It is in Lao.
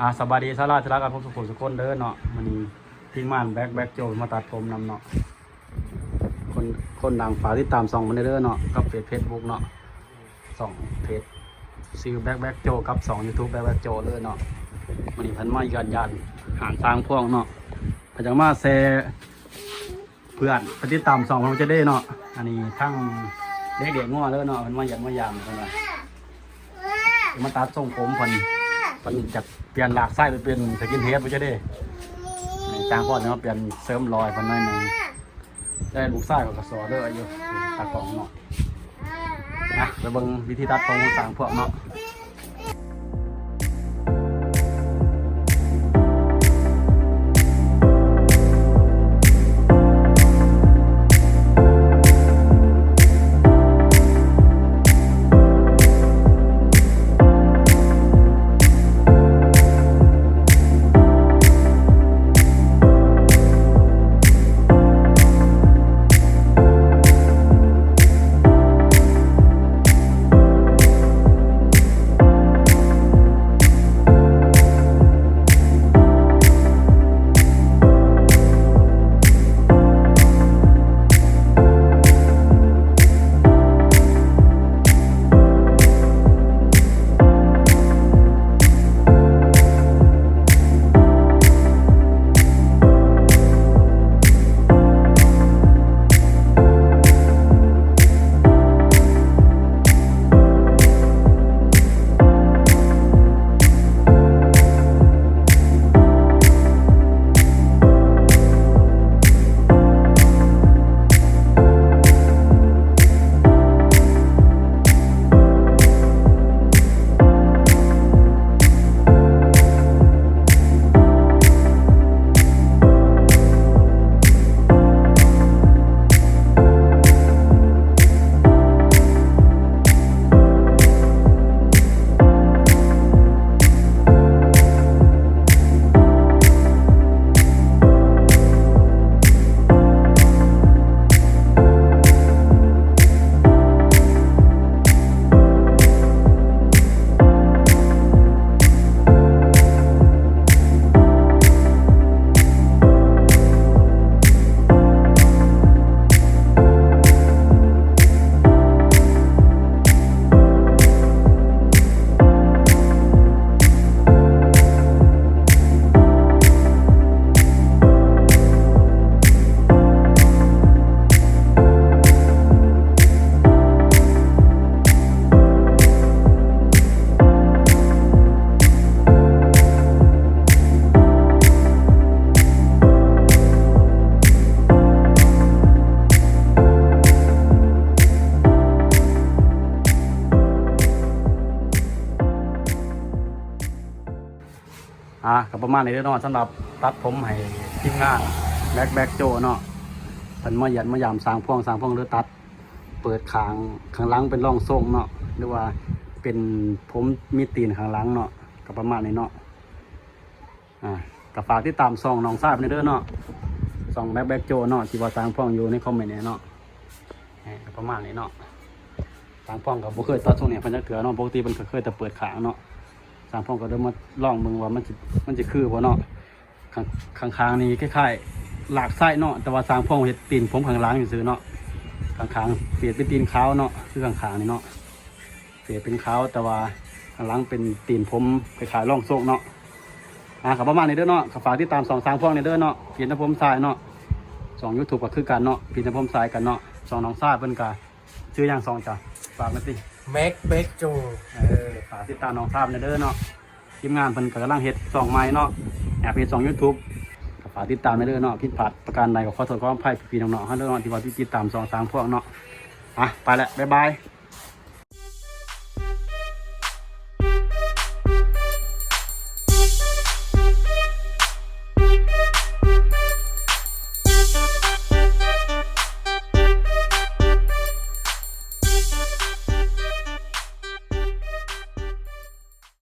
ອ່າ ສະບາຍດີຊາວລາວທີ່ຮັກກັນທຸກຜູ້ທຸກຄົນເດີເນາະ. ມື້ນີ້ທີມງານແບັກແບັກໂຈມາຕັດຜົມນຳເນາະ. ຄົນ ຄົນດັງ ຝາກຕິດຕາມຊ່ອງເພິ່ນເດີເນາະ ກັບເຟສ ເຟສບຸກເນາະ. ຊ່ອງເພຈຊື່ແບັກແບັກໂຈ ກັບຊ່ອງຢູທູບແບັກແບັກໂຈເດີເນາະ. ມື້ນີ້ເພິ່ນມາຢ້ຽມຢາມຮ້ານຊ່າງພວງເນາະ ເພິ່ນຢາກມາແຊ ເພື່ອນໄປຕິດຕາມຊ່ອງຂອງເຈເດ້ເນາະ. ອັນນີ້ທັງເດັກໆງົວເດີເນາະ ເພິ່ນມາຢ້ຽມມາຢາມເພິ່ນວ່າ ມາຕັດຊົງຜົມເພິ່ນ ເພິ່ນຈະປ່ຽນລາກໄຊໄປເປັນສະກິນເຮດບໍ່ເຈເດ້. ນີ້ຊ່າງພອງເພິ່ນມາປ່ຽນເສີມຫຼໍ່ໃຫ້ເພິ່ນໜ້ອຍໜຶ່ງ ແຕ່ລູກຊາຍເຂົາກໍສໍເດີຢູ່ ຕາກອງເນາະ. ນະ ໄປເບິ່ງວິທີຕັດຜົມຂອງຊ່າງພວງເນາະ. ອ່າ ກໍປະມານນີ້ເດີເນາະ ສຳລັບຕັດຜົມໃຫ້ທີມງານແບັກແບັກໂຈເນາະ. ເພິ່ນມາຢ້ຽມມາຢາມຊ່າງພວງ ຊ່າງພວງເລີຍຕັດ ເປີດຂ້າງ ຂ້າງຫຼັງເປັນລອງຊົງເນາະ ຫຼືວ່າເປັນຜົມມີຕີນຂ້າງຫຼັງເນາະ ກໍປະມານນີ້ເນາະ. ອ່າ ກໍຝາກຕິດຕາມຊ່ອງນ້ອງຊາຍເພິ່ນເດີເນາະ ຊ່ອງແບັກແບັກໂຈເນາະ ທີ່ວ່າຊ່າງພວງຢູ່ໃນຄອມເມັນນີ້ເນາະ. ເອີ ກໍປະມານນີ້ເນາະ ຊ່າງພວງກໍບໍ່ເຄີຍຕັດຊົງນີ້ໃຫ້ເພິ່ນຈັກເທື່ອເນາະ ປົກກະຕິເພິ່ນກໍເຄີຍແຕ່ເປີດຂ້າງເນາະ. ຊ່າງພວງກໍເລີຍມາລອງເບິ່ງວ່າມັນຊິ ມັນຊິຄືບໍ່ເນາະ. ຂ້າງ ຂ້າງໆນີ້ຄ້າຍໆລາກໄຊເນາະ ແຕ່ວ່າຊ່າງພອງເຮັດຕີນຜົມຂ້າງຫຼັງຊື່ໆເນາະ. ຂ້າງໆເປັນ ເປັນຕີນຂາວເນາະ ຄືຂ້າງໆນີ້ເນາະ ເປັນຂາວ ແຕ່ວ່າຂ້າງຫຼັງເປັນຕີນຜົມຄ້າຍໆລອງຊົງເນາະ. ອ່າ ກໍປະມານນີ້ເດີເນາະ ກໍຝາກຕິດຕາມຊ່ອງຊ່າງພອງນີ້ເດີເນາະ ພີນນະພົມຊາຍເນາະ. ຊ່ອງຢູທູບກໍຄືກັນເນາະ ພີນນະພົມຊາຍກັນເນາະ. ຊ່ອງນ້ອງຊາຍເພິ່ນກໍ ຊື່ຫຍັງຊ່ອງເຈົ້າ ຝາກແດ່ຕິ. ແບັກແບັກໂຈ ເອີ ຝາກຕິດຕາມນ້ອງຊາຍແດ່ເດີເນາະ. ທີມງານເພິ່ນກໍກຳລັງເຮັດຊ່ອງໃໝ່ເນາະ ແອບເຮັດຊ່ອງຢູທູບ ກໍຝາກຕິດຕາມແດ່ເດີເນາະ. ຜິດພາດປະການໃດກໍຂໍໂທດຂໍອະໄພພີ່ໆນ້ອງໆເຮົາເດີເນາະ ທີ່ວ່າຕິດຕາມຊ່ອງຊ່າງພອງເນາະ. ອ່ະ ໄປແລ້ວ ບາຍບາຍ.